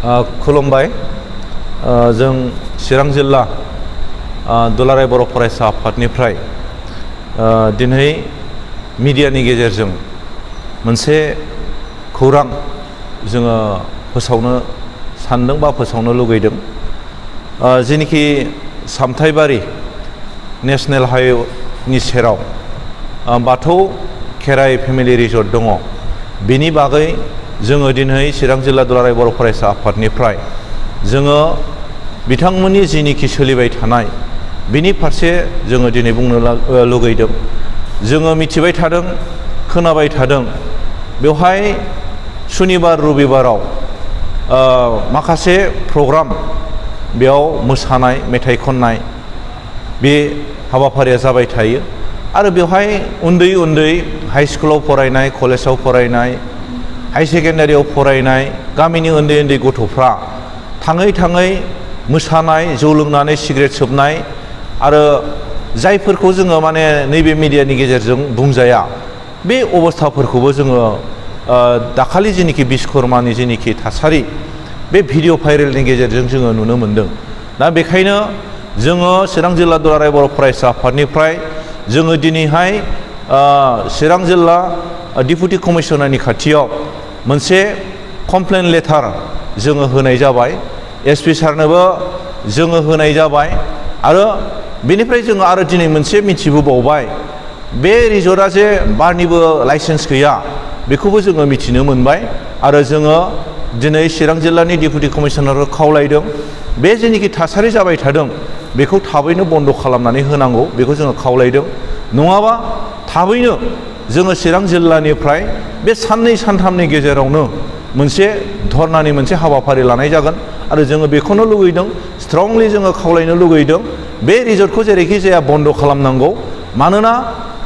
खुलुमबाय। जों चिरां जिल्ला दुलाराय बर' फरायसा आफादनिफ्राय दिनै मिडियानि गेजेरजों मोनसे खौरां जोङो फोसावनो सानदों बा फोसावनो लुगैदों। जेनिखि सामथाइबारि नेशनेल हाइवेनि सेराव बाथौ खेराइ फेमिलि रिजर्ट दङ, बेनि बागै जोङो दिनै चिरां जिल्ला दुलाराय बर' फरायसा आफादनिफ्राय जोङो बिथांमोननि जेनिखि सोलिबाय थानाय बिनि फारसे जोङो दिनै बुंनो लुगैदों। जोङो मिथिबाय थादों, खोनाबाय थादों, बेवहाय सुनिबार रबिबाराव माखासे प्रग्राम, बेयाव मोसानाय, मेथाइ खननाय बे हाबाफारिया जाबाय थायो आरो बेवहाय उन्दै उन्दै हाइ स्कुलाव फरायनाय, कलेजाव फरायनाय, हाई सेकेन्डारियाव फरायनाय गामिनि उन्दै उन्दै गथ'फ्रा थाङै थाङै मोसानाय, जौ लोंनानै सिगारेट सोबनाय आरो जायफोरखौ जोङो माने नैबे मिडियानि गेजेरजों बुंजाया, बे अबस्थाफोरखौबो जोङो दाखालि जेनिखि बिश्वकर्मानि जेनिखि थासारि, बे भिडिअ भाइरेलनि गेजेरजों जोङो नुनो मोनदों। दा बेखायनो जोङो चिरां जिल्ला दुलाराय बर' फरायसा आफादनिफ्राय जोङो दिनैहाय चिरां जिल्ला डिपुटि कमिशनारनि खाथियाव मोनसे कमप्लेन लेटार जोङो होनाय जाबाय। एसपि सारनोबो जोङो होनाय जाबाय आरो बेनिफ्राय जोङो आरो दिनै मोनसे मिथिबोबावबाय, बे रिजर्टआ जे बारनिबो लाइसेन्स गैया, बेखौबो जोङो मिथिनो मोनबाय। आरो जोङो दिनै चिरां जिल्लानि डिपुटि कमिशनारखौ खावलायदों, बे जेनिखि थासारि जाबाय थादों बेखौ थाबैनो बन्द' खालामनानै होनांगौ, बेखौ जोङो खावलायदों। नङाबा थाबैनो जोङो चिरां जिल्लानिफ्राय बे साननै सानथामनि गेजेरावनो मोनसे धरनानि मोनसे हाबाफारि लानाय जागोन आरो जोङो बेखौनो लुगैदों, स्ट्रंलि जोङो खावलायनो लुगैदों, बे रिजर्टखौ जेरैखि जाया बन्द' खालामनांगौ। मानोना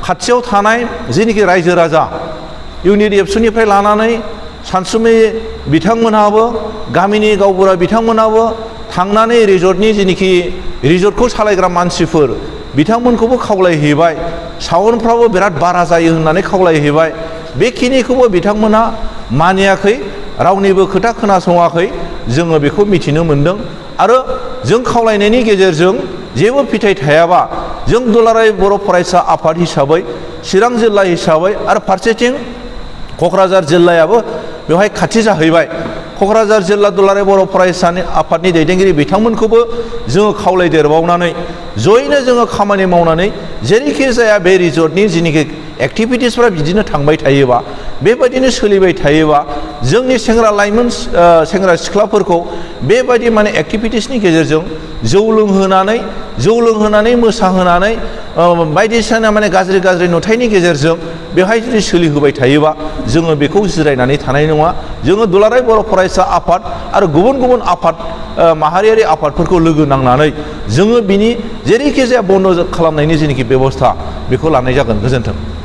खाथियाव थानाय जेनिखि रायजो राजा, इउनिट एबसुनिफ्राय लानानै सानसुमै बिथांमोनहाबो, गामिनि गावबुरा बिथांमोनहाबो थांनानै रिजर्टनि जेनिखि रिजर्टखौ सालायग्रा मानसिफोर बिथांमोनखौबो खावलायहैबाय, साउन्डफ्राबो बिराद बारा जायो होननानै खावलायहैबाय। बेखिनिखौबो बिथांमोना मानियाखै, रावनिबो खोथा खोनासङाखै, जोङो बेखौ मिथिनो मोनदों। आरो जों खावलायनायनि गेजेरजों जेबो फिथाइ थायाबा, जों दुलाराय बर' फरायसा आफाद हिसाबै, चिरां जिल्ला हिसाबै आरो फारसेथिं क'क्राझार जिल्लायाबो बेवहाय खाथि जाहैबाय, क'क्राझार जिल्ला दुलाराय बर' फरायसानि आफादनि दैदेनगिरि बिथांमोनखौबो जोङो खावलायदेरबावनानै जयैनो जोङो खामानि मावनानै जेरैखि जाया बे रिजर्टनि जेनिखि एक्टिभिटिसफ्रा बिदिनो थांबाय थायोबा, बेबायदिनो सोलिबाय थायोबा, जोंनि सेंग्रा लाइमोन सेंग्रा सिख्लाफोरखौ बेबायदि माने एक्टिभिटिसनि गेजेरजों जौ लोंहोनानै मोसाहोनानै बायदिसिना माने गाज्रि गाज्रि नुथायनि गेजेरजों बेवहाय जुदि सोलिहोबाय थायोबा, जोङो बेखौ जिरायनानै थानाय नङा। जोङो दुलाराय बर' फरायसा आफाद आरो गुबुन गुबुन आफाद, माहारियारि आफादफोरखौ लोगो नांनानै जोङो बिनि जेरैखि जाया बन्द' खालामनायनि जेनिखि बेबस्था, बेखौ लानाय जागोन। गोजोन्थों।